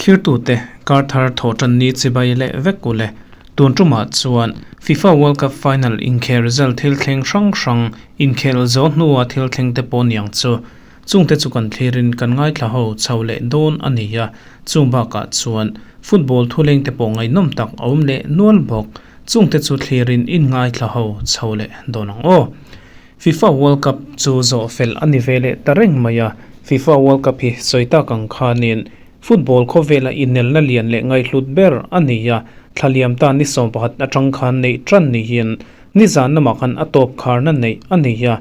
Thlirtute kar thar thawhtan ni chibai leh vek ule. Tun tumah chuan FIFA World Cup final inkhel result thil thleng hrang hrang inkhel zo hnua thil thleng te pawh niang chu. Chungte chu kan thlirin kan ngaithla ho chho leh dawn a ni a, chung bakah chuan football thuleng te pawh ngaihnawm tak a awm leh nual bawk. Chungte chu thlirin in ngaithla ho chho leh dawn ang aw. FIFA World Cup chu zawh fel a ni ve leh ta reng mai a, FIFA World Cup hi sawi tak ang khanin football khawvela inelna lian leh ngaihhlut ber a ni a, thla liam ta ni 11 atang khan neih tan niin nizan lamah khan a tawp kharna neih a ni a,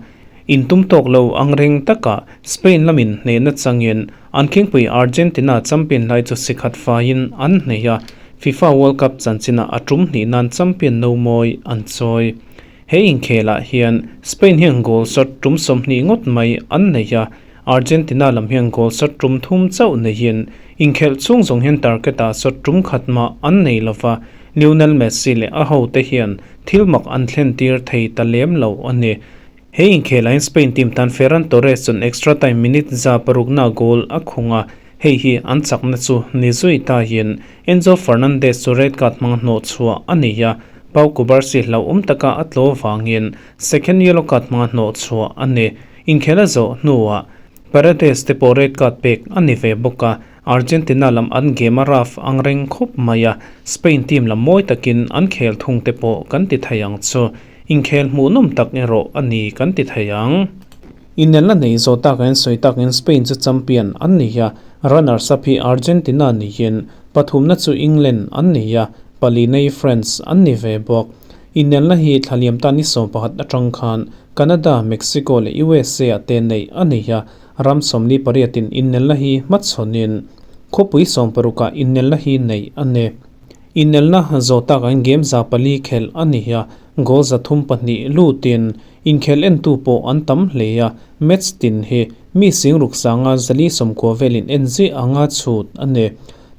intum tawk lo ang reng taka Spain lamin hnehna changin an khingpui Argentina champion lai chu sikhat faiin an hneh a, FIFA World Cup chanchinah a tum hnih nan champion no mawi an chawi. He inkhelah hian Spain hian goal shot tum 20 ngawt mai an nei a, Argentina lam hian goal shot tum thum chauh neiin inkhelh chhung zawng hian target-ah shot tum khat mah an nei lova, Lionel Messi leh a hote hian thil mak an thlen tir thei ta lem lo a ni. He inkhelah hian Spain team tan Ferran Torres chuan extra time minute 106-na goal a khung a, hei hi an chakna chu ni zui tahin Enzo Fernandez chu red card hmang hnawh chhuah a ni a, Pau Cubarsi hlauhawm taka a tlaw vangin second yellow card hmanga hnawh chhuah a ni. Inkhel a zawh hnuah Paredes te pawh red card pek a ni ve bawk a, Argentina lam an game a rough ang reng khawp mai a, Spain team lam mawi takin an khel thung te pawh kan ti thei ang chu. Inkhel hmuhnawm tak erawh a ni kan ti thei ang. Inelna nei zawh takin sawi takin Spain chu champion an ni a, runners up hi Argentina niin pathumna chu England an ni a, pali nei France an ni ve bawk. Inelna hi thla liam ta ni 11 atang khan Canada, Mexico leh USA ah te neih a ni a, ram 48 in inelna hi hmachhawnin khawpui 60 ah inelna hi neih a ni. Inelna zawh takin game 400 khelh a ni a, goal 302 lutin inkhel entu pawh an tam hle a, match tin hi mi singruk sanga 490 velin en zia anga chhut a ni.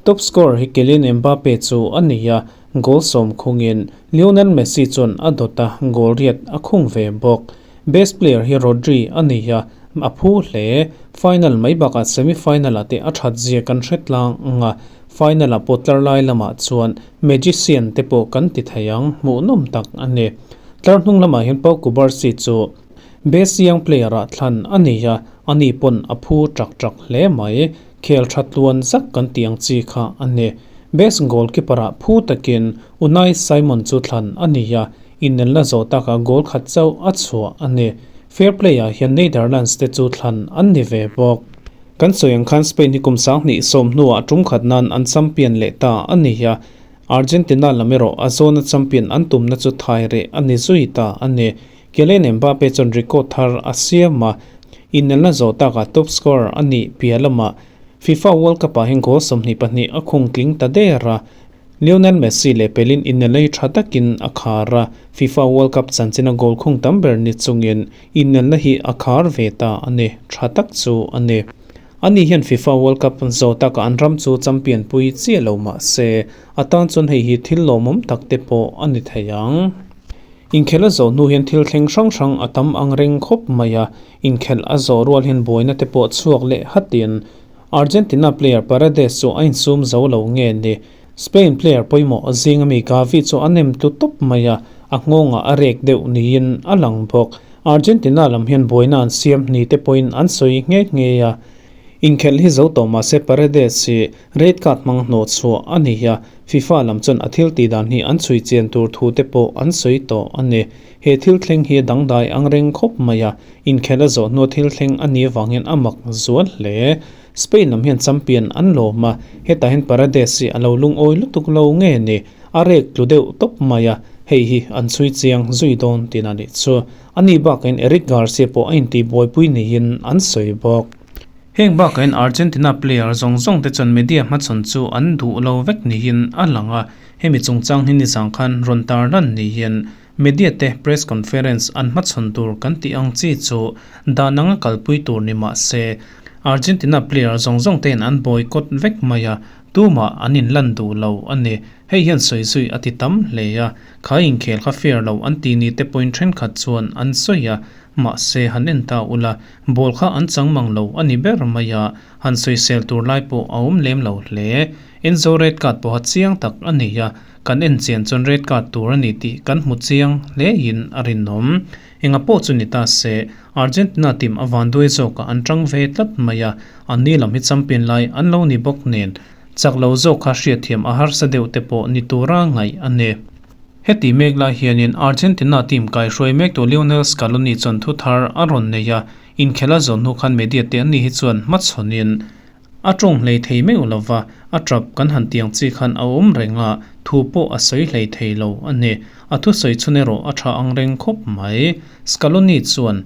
Top scorer hi Kylian Mbappe chu a ni a, goal 10 khungin Lionel Messi chuan a dawt a, goal riat a khung ve bawk. Best player hi Rodri a ni a, a phu hle. Final mai bakah semi-final ah te a that zia kan hre tlang anga, final ah pawh tlar lai lamah chuan magician te pawh kan ti thei ang, hmuhnawm tak a ni. Tlar hnung lamah hian Pau Cubarsi chu best young player ah thlan a ni a, ani pawn a phu tak tak hle mai. Khel tha tluan zak kan ti ang chi kha a ni. Best goalkeeper ah phu takin Unai Simon chu thlan a ni a, inelna zawh takah goal khat chauh a chhuah a ni. Fair play ah hian Netherlands te chu thlan an ni ve bawk. Kan sawi ang khan Spain hi kum 2010 hnuah tum khat nan an champion leh ta a ni a, Argentina lam erawh a zawna champion an tumna chu thai reh a ni zui ta a ni. Kylian Mbappe chuan record thar a siam a, inelna zawh takah top scorer a nih piah lamah FIFA World Cup ah hian goal 22 a khung tling ta der a, Lionel Messi leh pelin inelna hi tha takin a khar a, FIFA World Cup chanchina goal khung tam ber ni chungin inelna hi a khar ve ta a ni, tha tak chu a ni. Ani hian FIFA World Cup zawh takah an ram chu champion pui chiah lo mah se, a tan chuan hei hi thil lawmawm tak te pawh a ni thei ang. Inkhel a zawh hnu hian thil thleng hrang hrang a tam ang reng khawp mai a, inkhel a zawh rual hian buaina te pawh chhuak leh hatin Argentina player Paredes chu a insum zo lo nge ni. Spain player pawimawh zinga mi Gavi chu a nem tlu tawp mai a, a nghawngah a rek deuh niin a lang bawk. Argentina lam hian buaina an siam ni te pawhin an sawi nghe nghe a. Inkhel hi zo tawh mah se Paredes hi red card hmang hnawh chhuah a ni a, FIFA lam chuan a thil tih dan hi an chhui chian tur thu te pawh an sawi tawh a ni. He thil thleng hi dangdai ang reng khawp mai a, inkhel a zawh hnua thil thleng a nih avang hian a mak zual hle. Spain lam hian champion an lawm a, hetah hian Paredes hi a lo lungawi lutuk lo nge ni, a rek tlu deuh tawp mai a, hei hi an chhui chiang zui dawn tihna nih chu. Ani bakain Eric Garcia pawh a intihbuaipui niin an sawi bawk. Heng bakain Argentina player zawng zawng te chuan media hmachhawn chu an duh lo vek niin a lang a, hemi chungchang hi nizang khan rawn tar lan niin media te press conference an hmachhawn tur kan tih ang chi chu dan anga kalpui tur ni mah se. Argentina player zawng zawng te'n an boycott vek mai a, tumah an inlan duh lo a ni. Hei hian sawi zui a ti tam hle a, kha inkhel kha fair lo an ti ni te pawhin thenkhat chuan an sawi a, mahse han en ta ula, ball kha an chang mang lo a ni ber mai a, han sawisel tur lai pawh a awm lem lo hle. Enzo red card pawha chiang tak a ni a, kan en chian chuan red card tur a ni tih kan hmu chiang hlein a rinawm. Enga pawh chu ni ta se, Argentina team a vanduai zawkah an tang ve tlat mai a, anni lam hi champion lai an lo ni bawk nen, chak lo zawk kha hriatthiam a harsa deuh te pawh ni tura ngaih a ni. Heti mek lai hianin Argentina team kaihruai mektu Lionel Scaloni chuan thu thar a rawn nei a, inkhel a zawh hnu khan media te anni hi chuan hmachhawnin A tawng hlei thei meuh lo va, a tap kan han tiang chi khan a awm reng a, thu pawh a sawi hlei thei lo a ni. A thusawi chhun erawh a tha ang reng khawp mai. Scaloni chuan,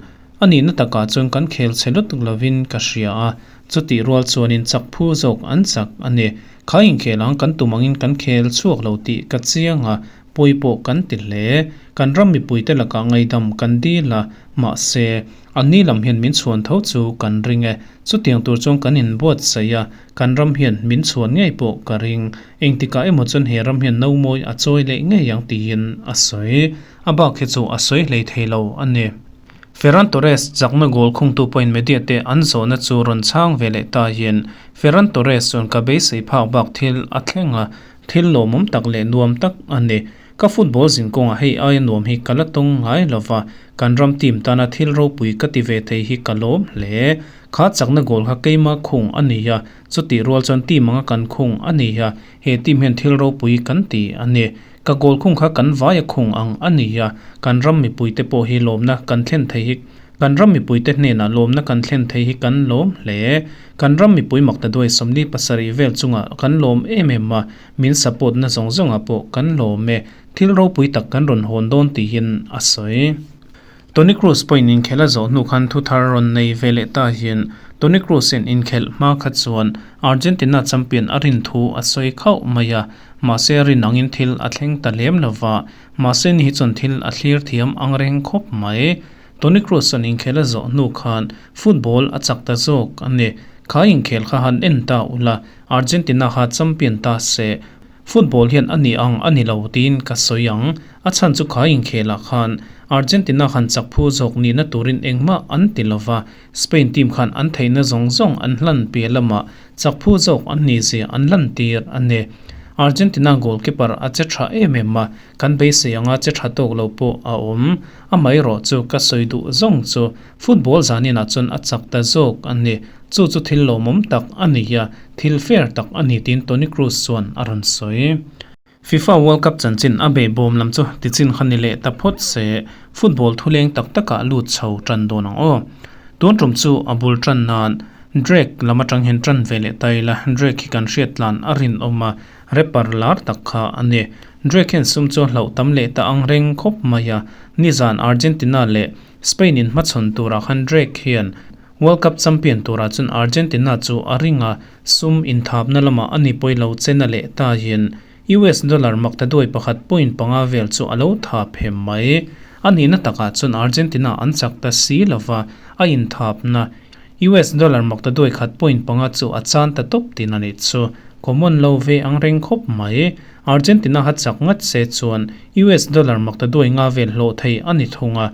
A nihna takah chuan kan khel chhe lutuk lovin ka hria a, chutih rual chuanin chak phu zawk an chak a ni. Kha inkhel ang kan tum angin kan khel chhuak lo tih ka chiang a, Pawi pawh kan ti hle. Kan ram mipuite lakah ngaidam kan dil a, mahse, anni lam hian min chhuan tho chu kan ring e. Chutiang tur chuan kan inbuatsaih a, kan ram hian min chhuan ngei pawh ka ring. Engtikah emaw chuan he ram hian no mawi a chawi leh ngei ang tiin a sawi. A bak hi chu a sawi hlei thei lo a ni. Ferran Torres chakna goal khungtu pawhin media te an zawhna chu rawn chhang ve leh ta hian Ferran Torres chuan ka beisei phak bak thil a thleng a, Thil lawmawm tak leh nuam tak a ni. Ka football zin kawngah hei aia nuam hi ka la tawng ngai lo va, kan ram team tana thil ropui ka ti ve thei hi ka lawm hle. Kha chakna goal kha keima khung a ni a, chutih rual chuan team anga kan khung a ni a, he team hian thil ropui kan ti a ni. Ka goal khung kha kan vaia khung ang a ni a, kan ram mipuite pawh hi lawmna kan thlen thei hi Kan ram mipuite hnenah lawmna kan thlen thei hi kan lawm hle. Kan ram mipui makta duai 47 vel chungah kan lawm em em a, min support na zawng zawngah pawh kan lawm e. Thil ropui tak kan rawn hawn dawn tihin a sawi. Toni Kroos pawhin inkhel a zawh hnu khan thu thar rawn nei ve leh ta hian Toni Kroos in inkhelh hma kha chuan Argentina champion a rin thu a sawi khauh mai a, mahse a rin angin thil a thleng ta lem lova, mahse ni hi chuan thil a thlir thiam ang reng khawp mai. Toni Kroos an inkhel a zawh hnu khan football a chak ta zawk a ni. Kha inkhel kha han en ta ula, Argentina kha champion ta se, football hian a ni ang a ni lo tiin ka sawi ang. A chhan chu kha inkhelah khan Argentina khan chak phu zawk nihna turin engmah an ti lo va, Spain team khan an theihna zawng zawng an hlan piah lamah chak phu zawk an nih zia an lantir a ni. Argentina goalkeeper a che tha em em a, kan beisei anga che tha tawk lo pawh a awm. Amaherawh chu ka sawi duh zawng chu football zaninah chuan a chak ta zawk a ni. Chu chu thil lawmawm tak a ni a, thil fair tak a ni tiin Toni Kroos chuan a rawn sawi. FIFA World Cup chanchin a behbawm lam chu tichin kha ni leh ta phawt se, football thuleng tak takah lut chho tan dawn ang aw. Tun tum chu a bul tan nan Drake lam atang hian tan ve leh ta ila, Drake hi kan hriat tlan a rinawm a, rapper lar tak kha a ni. Drake hian sum chu a hlauh tam leh ta ang reng khawp mai a, nizan Argentina leh Spain in hmachhawn turah khan Drake hian World Cup champion turah chuan Argentina chu a ring a, sum inthapna lamah a ni pawi lo chen a leh ta hian US dollar makta duai pakhat point panga vel chu a lo thap hem mai. A nihna takah chuan Argentina an chak ta si lova, a inthapna US dollar makta duai khat point panga chu a chan ta tawp tin a nih chu. Common lo ve ang reng khawp mai. Argentina ha chak ngat se chuan US dollar makta duai nga vel hlawh thei a ni thung a.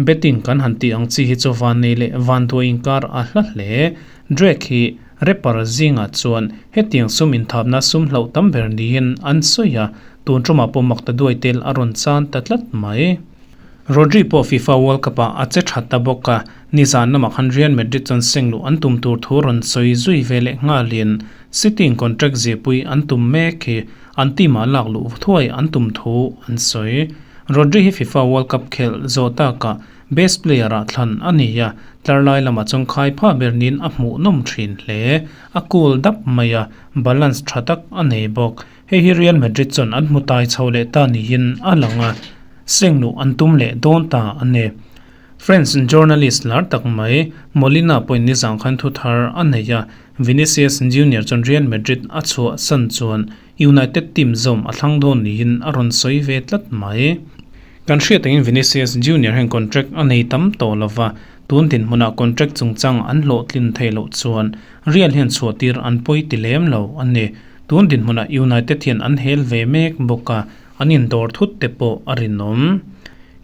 Betting kan han tih ang chi hi chu van nei leh van duai inkar a hla hle. Drake hi rapper zingah chuan hetiang sum inthapna sum hlauh tam ber niin an sawi a, tun tumah pawh makta duai tel a rawn chan ta tlat mai. Rodri pawh FIFA World Cup ah a che tha ta bawk a, nizan lamah khan Real Madrid chuan seng luh an tum tur thu rawn sawi zui ve leh nghalin City in contract zirpui an tum mek hi an team ah lak luh thuai an tum thu an sawi. Rodri hi FIFA World Cup khelh zawh takah best player ah thlan a ni a, tlar lai lamah chuan khai pha ber niin a hmuhnawm thin hle. A cool dap mai a, balance tha tak a nei bawk. Hei hi Real Madrid chuan an hmu tai chho leh ta niin a lang a, seng luh an tum leh dawn ta a ni. French journalist lar tak mai Molina pawhin nizang khan thu thar a nei a, Vinicius Junior chuan Real Madrid a chhuah san chuan United team zawm a thlang dawn niin a rawn sawi ve tlat mai. Kan hriat angin Vinicius Junior hian contract a nei tam tawh lo va. Tun dinhmunah contract chungchang an hlawhtlin theih loh chuan Real hian chhuahtir an pawi ti lem lo a ni. Tun dinhmunah United hian an hel ve mek bawk a, an indawr thut te pawh a rinawm.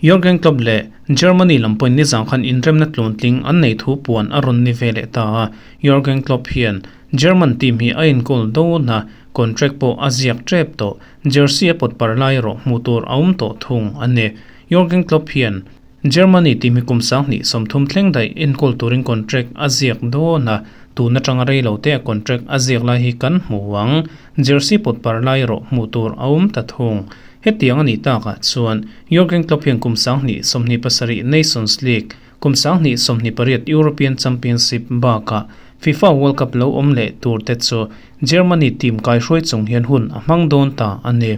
Jurgen Klopp leh Germany lam pawhin nizang khan inremna tluantling an nei thu puan a rawn ni ve leh ta a, Jurgen Klopp hian German team hi a enkawl dawn a, contract pawh a ziak tep tawh. Jersey a pawt par lai erawh hmuh tur a awm tawh thung a ni. Jurgen Klopp hian Germany team hi kum 2030 thleng daih enkawl turin contract a ziak dawn a, tun atanga rei lo te a contract a ziak lai hi kan hmu ang. Jersey pawt par lai erawh hmuh tur a awm ta thung. Hetiang a nih takah chuan Jurgen Klopp hian kum 2027 Nations League, kum 2028 European Championship bakah FIFA World Cup lo awm leh tur te chu Germany team kaihruai chung hian hun a hmang dawn ta a ni.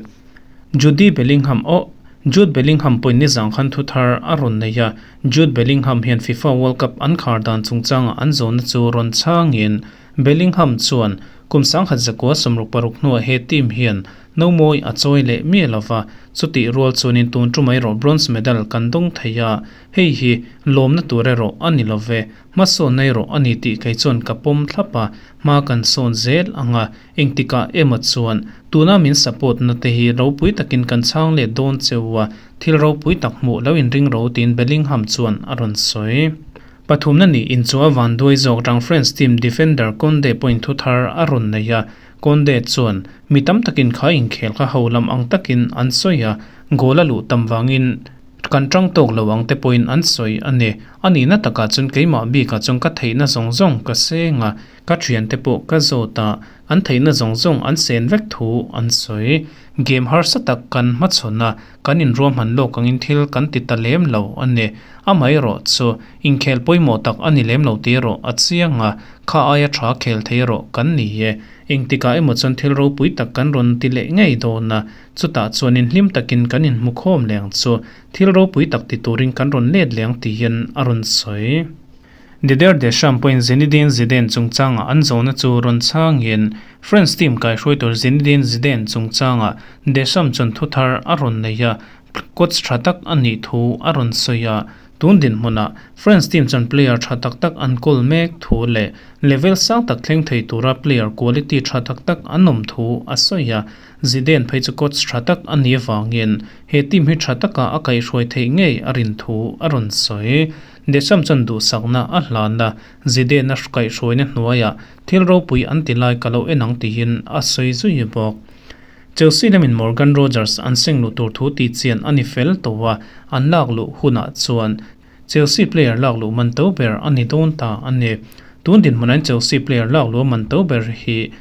Jude Bellingham aw Jude Bellingham pawhin nizang khan thu thar a rawn nei a, Jude Bellingham hian FIFA World Cup an khar dan chungchangah an zawhna chu rawn chhangin Bellingham chuan kum 1966 hnuah he team hian no mawi a chawi leh miah lova, chutih rual chuanin tun tumah erawh bronze medal kan dawng thei a, hei hi lawmna tur erawh a ni love. Hmasawnna erawh a ni tih kei chuan ka pawm thlap a, hma kan sawn zel ang a, engtikah emaw chuan tuna min support na te hi ropui takin kan chhang let dawn cheu a, thil ropui tak hmuh lo inring ro tiin Bellingham chuan a rawn sawi. Pathumna ni inchu a van duai zawk rang France team defender Kounde pawhin thu thar a rawn nei a, Kounde chuan mi tam takin kha inkhel kha ho lam ang takin an sawi a, goal a luh tam vangin Kan tang tawk lo ang te pawhin an sawi a ni. A nihna takah chuan keimah bikah chuan ka theihna zawng zawng ka seng a, ka thiante pawh ka zawt a, an theihna zawng zawng an sen vek thu an sawi. Game harsa tak kan hmachhawn a, kan inruahman lawk angin thil kan ti ta lem lo a ni. Amaherawh chu inkhel pawimawh tak a ni lem lo tih erawh a chiang a, kha aia tha khel thei erawh kan ni e. Engtikah emaw chuan thil ropui tak kan rawn ti leh ngei dawn a, Chutah chuanin hlim takin kan inhmukhawm leh ang chu, thil ropui tak ti turin kan rawn let leh ang tih hian a rawn sawi. Didier Deschamps pawhin Zinedine Zidane chungchangah an zawhna chu rawn chhangin, France team kaihruai tur Zinedine Zidane chungchangah Deschamps chuan thu thar a rawn nei a, coach tha tak a nih thu a rawn sawi a. Tun dinhmunah France team chuan player tha tak tak an kawl mek thu leh level sang tak thleng thei tura player quality tha tak tak an awm thu a sawi a. Zidane phei chu coach tha tak a nih avangin he team hi tha taka a kaihhruai theih ngei a rin thu a rawn sawi. Deschamps chuan duhsakna a hlan a, Zidane a kaihhruaina hnuaiah thil ropui an ti lai ka lo en ang tiin a sawi zui bawk. Chelsea lamin Morgan Rogers an seng luh tur thu tih chian a ni fel tawh a, an lak luh hunah chuan Chelsea player lak luh man to ber a ni dawn ta a ni. Tun dinhmunain Chelsea player lak luh man to ber hi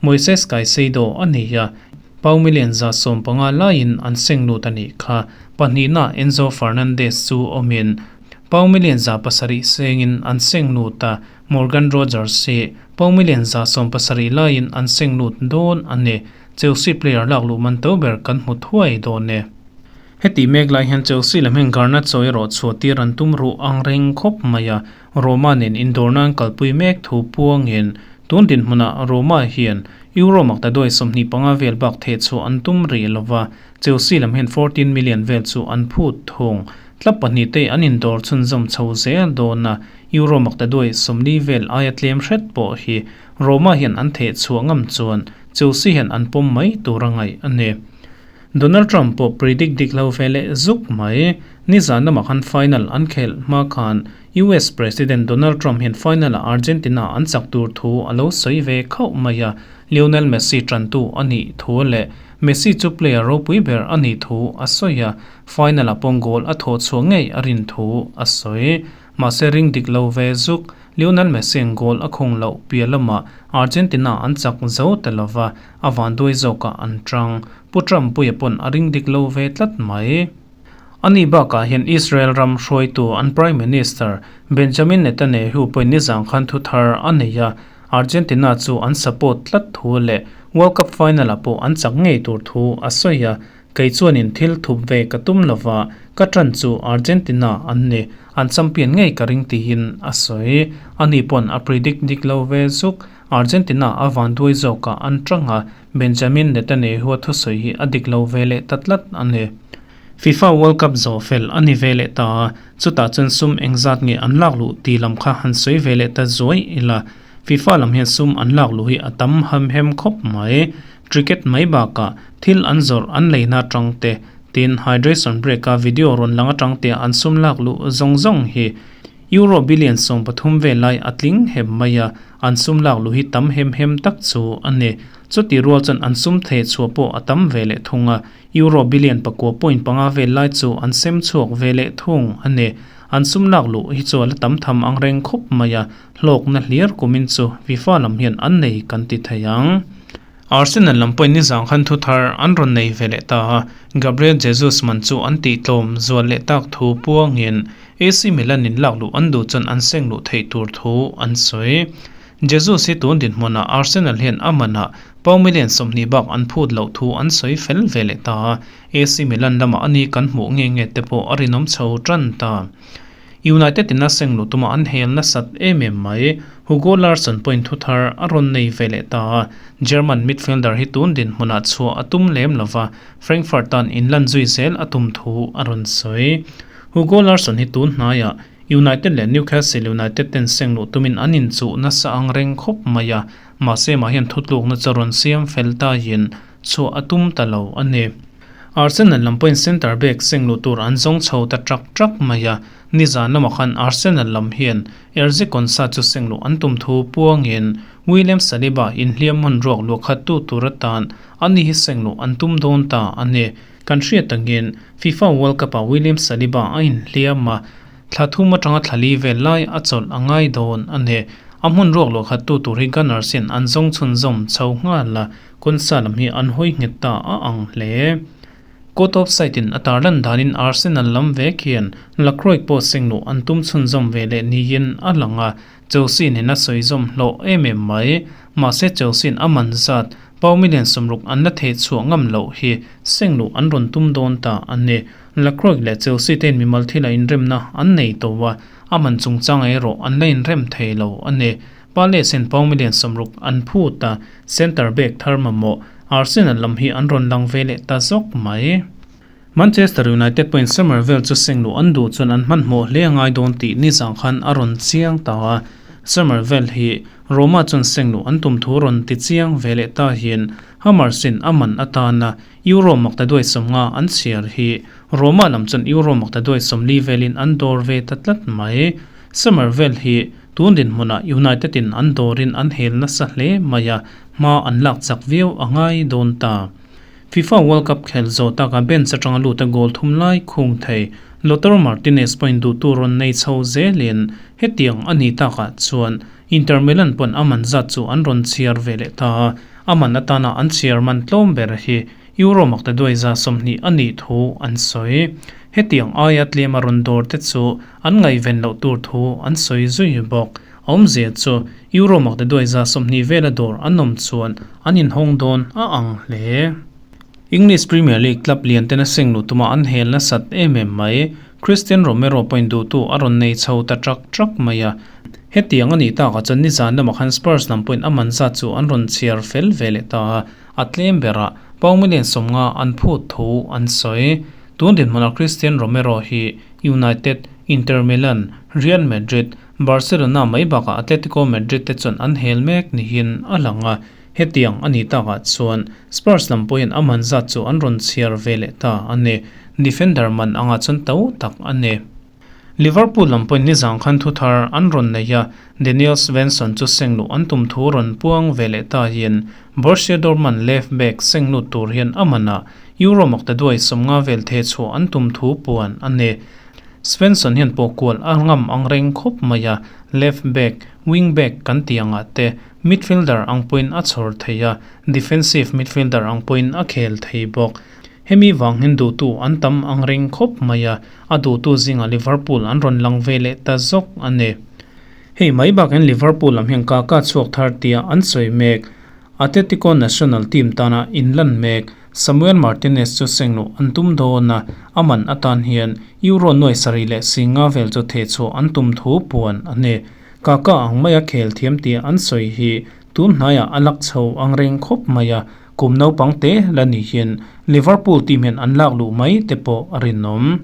Moises Caicedo a ni a, pau million 150 laiin an seng lut a nih kha. Pahnihna Enzo Fernandez chu awmin pau million 700 sengin an seng lut a, Morgan Rogers hi pau million 17 laiin an seng lut dawn a ni. Chelsea player lak luh man to ber kan hmu thuai dawn e. Heti mek lai hian Chelsea lam hian Garnacho erawh chhuah tir an tum ruh ang reng khawp mai a, Roma nen indawrna an kalpui mek thu puangin tun dinhmunah Roma hian Euro maktaduai 25 vel bak theh chhuah an tum rih lova, Chelsea lam hian 14 million vel chu an phut thung. Club pahnih te an indawr chhunzawm chho zel dawn a, Euro maktaduai 40 vel aia tlem hret pawh hi Roma hian an theh chhuah ngam chuan Chelsea hian an pawm mai tur a ngaih a ni. Donald Trump pawh predict dik lo ve leh zuk mai. Nizan lamah khan final an khelh hma khan US President Donald Trump hian final-ah Argentina an chak tur thu a lo sawi ve khauh mai a, Lionel Messi tantu a nih thu leh Messi chu player ropui ber a nih thu a sawi a, final-ah pawh goal a thawh chhuah ngei a rin thu a sawi. Mahse ring dik lo ve zuk. Lionel Messi-a'n goal a khung loh piah lamah Argentina an chak zo ta lova, a vanduai zawkah an tang. Pu Trump puia pawn a ring dik lo ve tlat mai. Ani bakah hian Israel ram hruaitu an Prime Minister Benjamin Netanyahu pawhin nizang khan thu thar a nei a, Argentina chu an support tlat thu leh World Cup final-ah pawh an chak ngei tur thu a sawi a, Kei chuanin thil thup ve ka tum lova, ka ṭan chu Argentina an ni, an champion ngei ka ring tiin a sawi. Ani pawn a predict dik lo ve zuk. Argentina a vanduai zawkah an ṭang a, Benjamin Netanyahu-a thusawi hi a dik lo ve leh ta tlat a ni. FIFA World Cup zawh fel a ni ve leh ta a, chutah chuan sum engzat nge an lak luh tih lam kha han sawi ve leh ta zuai ila. FIFA lam hian sum an lak luh hi a tam hem hem khawp mai. Cricket mai bakah thil an zawrh an leina atang te, tin hydration break a video rawn lang atang te an sum lak luh zawng zawng hi Euro billion 13 vel lai a tling hem mai a, an sum lak luh hi tam hem hem tak chu a ni. Chuti rual chuan an sum theh chhuah pawh a tam ve leh thung a, Euro billion 9.5 vel lai chu an sem chhuak ve leh thung a ni. An sum lak luh hi chu a la tam tham ang reng khawp mai a, hlawkna hlir kumin chu FIFA lam hian an nei kan ti thei ang. Arsenal lam pawhin nizang khan thu thar an rawn nei ve leh ta a, Gabriel Jesus man chu an tih tlawm zual leh tak thu puangin AC Milan in lak luh an duh chuan an seng luh theih tur thu an sawi. Jesus hi tun dinhmunah Arsenal hian a manah pau million 20 bak an phut loh thu an sawi fel ve leh ta a, AC Milan lamah a ni kan hmuh nge nge te pawh a rinawm chho tan ta. United in a seng luh tuma an hel nasat em em mai. Hugo Larsson pawhin thu thar a rawn nei ve leh ta a, German midfielder hi tun dinhmunah chhuah a tum lem lova, Frankfurt tan inlan zui zel a tum thu a rawn sawi. Hugo Larsson hi tun hnaiah United leh Newcastle United ten seng luh tumin an inchuh nasa ang reng khawp mai a, mahse mah hian thutlukna chu rawn siam fel taiin chhuah a tum ta lo a ni. Arsenal lam pawhin centre back seng luh tur an zawng chho ta trak trak mai a, nizan lamah khan Arsenal lam hian Erzi Konsa chu seng luh an tum thu puangin William Saliba inhliam hmun ruak luah khat tu tur atan ani hi seng luh an tum dawn ta a ni. Kan hriat angin FIFA World Cup ah William Saliba a inhliam a, thla thum atanga thla li vel lai a chawlh a ngai dawn a ni. A hmun ruak luah khat tu tur hi Gunners hian an zawng chhunzawm chho nghal a, Konsa lam hi an hawi nghet ta a ang hle. Court of side in a tarlan danin Arsenal lam vek hian Lacroix pawh seng luh an tum chhunzawm ve leh niin a lang a, Chelsea nena sawi zawm hlawh em em mai. Mahse Chelsea in a man zat pau million 60 an la theh chhuah ngam loh hi seng luh an rawn tum dawn ta a ni. Lacroix leh Chelsea te in mimal thila inremna an nei tawh a, a man chungchang erawh an la inrem thei lo a ni. Palace in pau million 60 an phut a, centre back thar mamawh Arsenal lam hi an rawn lang ve leh ta zawk mai. Manchester United pawhin summer vel chu seng luh an duh chuan an hmanhmawh hle a ngai dawn tih nizang khan a rawn chiang ta a. Summer vel hi Roma chuan seng luh an tum thu rawn ti chiang ve leh ta hian Hammers in a man atana Euro maktaduai 50 an chhiar hi Roma lam chuan Euro maktaduai 40 velin an dawr ve ta tlat mai. Summer vel hi tun dinhmunah United in an dawrin an hel nasa hle mai a, hma an lak chak viau a ngai dawn ta. FIFA World Cup khel zawh taka bench atanga lut a goal thum lai khung thei Lautaro Martinez pawhin duhtu rawn nei chho zelin hetiang a ni takah chuan Inter Milan pawn a man zat chu an rawn chhiar ve leh ta a, a man atana an chhiar man tlawm ber hi Euro maktaduai 20 a nih thu an sawi. Hetiang aia tlema rawn dawr te chu an ngaihven loh tur thu an sawi zui bawk. A awmzia chu Euro maktaduai 20 vela dawr an awm chuan an inhawng dawn a ang hle. English Premier League club lian tena seng luh tuma an hel nasat em em mai. Cristian Romero pawhin duhtu a rawn nei chho ta trak trak mai a. Hetiang a nih takah chuan nizan lamah khan Spurs lam pawhin a man zat chu an rawn chhiar fel ve leh ta a, a tlem berah pau million 50 an phut thu an sawi. Tun dinhmunah Cristian Romero hi United, Inter Milan, Real Madrid, Barcelona mai bakah Atletico Madrid te chuan an hel mek nihin a lang a, hetiang a nih takah chuan Spurs lam pawhin a man zat chu an rawn chhiar ve leh ta a ni. Defender man angah chuan to tak a ni. Liverpool lam pawhin nizang khan thu thar an rawn nei a, Daniel Svensson chu seng luh an tum thu rawn puang ve leh ta hian Borussia Dortmund left back seng lut tur hian a manah Euro maktaduai 50 vel theh chhuah an tum thu puan a ni. Svensson hian pawh kual a ngam ang reng khawp mai a, left back, wing back kan tih angah te midfielder ang pawhin a chhawr thei a, defensive midfielder ang pawhin a khel thei bawk. Hemi vang hian duhtu an tam ang reng khawp mai a, a duhtu zingah Liverpool an rawn lang ve leh ta zawk a ni. Hei mai bakin Liverpool lam hian Kaka chhuak thar tia an sawi mek. Atletico Nacional team tana inlan mek Samuel Martinez chu seng luh an tum dawn a, a man atan hian Euro nuai sarih leh singa vel chu theh chhuah an tum thu puan a ni. Kaka ang maia khel thiam tia an sawi hi tun hnaiah a lak chho ang reng khawp mai a, Kum naupang te la ni hian Liverpool team hian an lak luh mai te pawh a rinawm.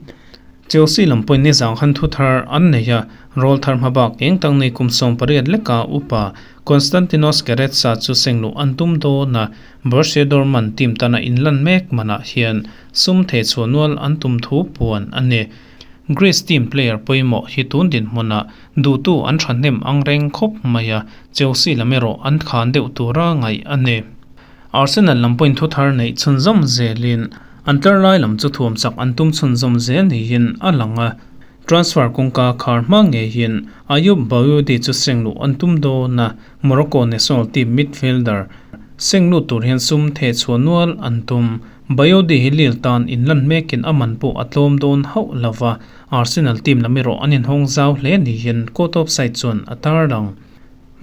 Chelsea lam pawhin nizang khan thu thar an nei a, rawl thar hma bak eng tak nei kum 18 leka upa Konstantinos Keretsa chu seng luh an tum dawn a, Borussia Dortmund team tana inlan mek manah hian sum thei chhuah nual an tum thu puan a ni. Greece team player pawimawh hi tun dinhmunah duhtu an thahnem ang reng khawp mai a, Chelsea lam erawh an khan deuh tura ngaih a ni. Arsenal lam pawhin thu thar neih chhunzawm zelin an tlar lai lam chu thuam chak an tum chhunzawm zel niin a lang a, transfer kawngka khar hma ngeiin Ayoub Bouyoudi chu seng luh an tum dawn a, Morocco national team midfielder seng lut tur hian sum theh chhuah nual an tum. Bouyoudi hi Lille tan inlan mekin a man pawh a tlawm dawn hauh lo va, Arsenal team lam erawh an inhawng zau hle niin court of side chuan a tarlang.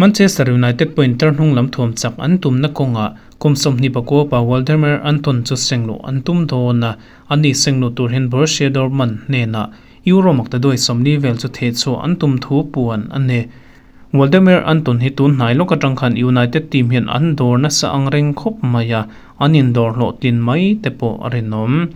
Manchester United pawhin tar hnung lam thuam chak an tumna kawngah kum 29 pa Waldemar Anton chu seng luh an tum dawn a, ani seng luh tur hian Borussia Dortmund hnenah Euro maktaduai 40 vel chu theh chhuah an tum thu puan a ni. Waldemar Anton hi tun hnai lawk atang khan United team hian an dawr nasa ang reng khawp mai a, an indawr hlawhtlin mai te pawh a rinawm.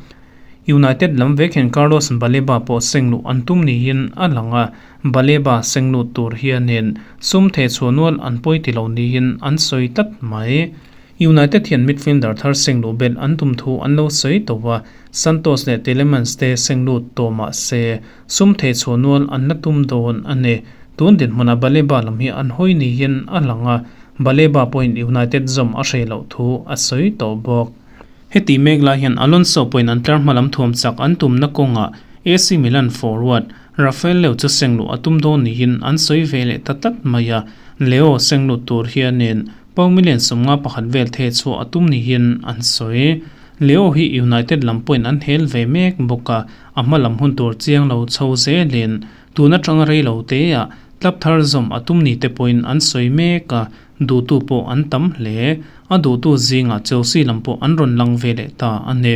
United lam vek hian Carlos Baleba pawh seng luh an tum niin a lang a, Baleba seng lut tur hianin sum theh chhuah nual an pawi ti lo niin an sawi tlat mai. United hian midfielder thar seng luh belh an tum thu an lo sawi tawh a, Santos leh Tielemans te seng lut tawh mah se sum theh chhuah nual an la tum dawn a ni. Tun dinhmunah Baleba lam hi an hawi niin a lang a, Baleba pawhin United zawm a hreh loh thu a sawi tawh bawk. Heti mek lai hian Alonso pawhin an tlar hma lam thuam chak an tumna kawngah AC Milan forward Rafael Leo chu seng luh a tum dawn niin an sawi ve leh ta tlat mai a, Leo seng lut tur hianin pound million 51 vel theh chhuah a tum niin an sawi. Leo hi United lam pawhin an hel ve mek bawk a, a hma lam hun tur chiang lo chho zelin tun atanga rei lo teah club thar zawm a tum ni te pawhin an sawi mek a, Duhtu pawh an tam hle. A duhtu zingah Chelsea lam pawh an rawn lang ve leh ta a ni.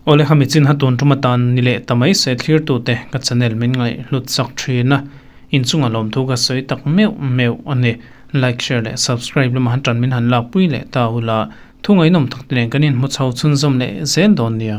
Awle khami chin ha tun tum atan ni leh ta mai se thlirtute ka channel min ngaih hlut chak thin a, inchunga lawmthu ka sawi tak meuh meuh a ni. Like, share leh subscribe lama han tan min han lakpui leh ta ula, thu ngaihnawm tak te nen kan inhmu chho chhunzawm leh zel dawn nia.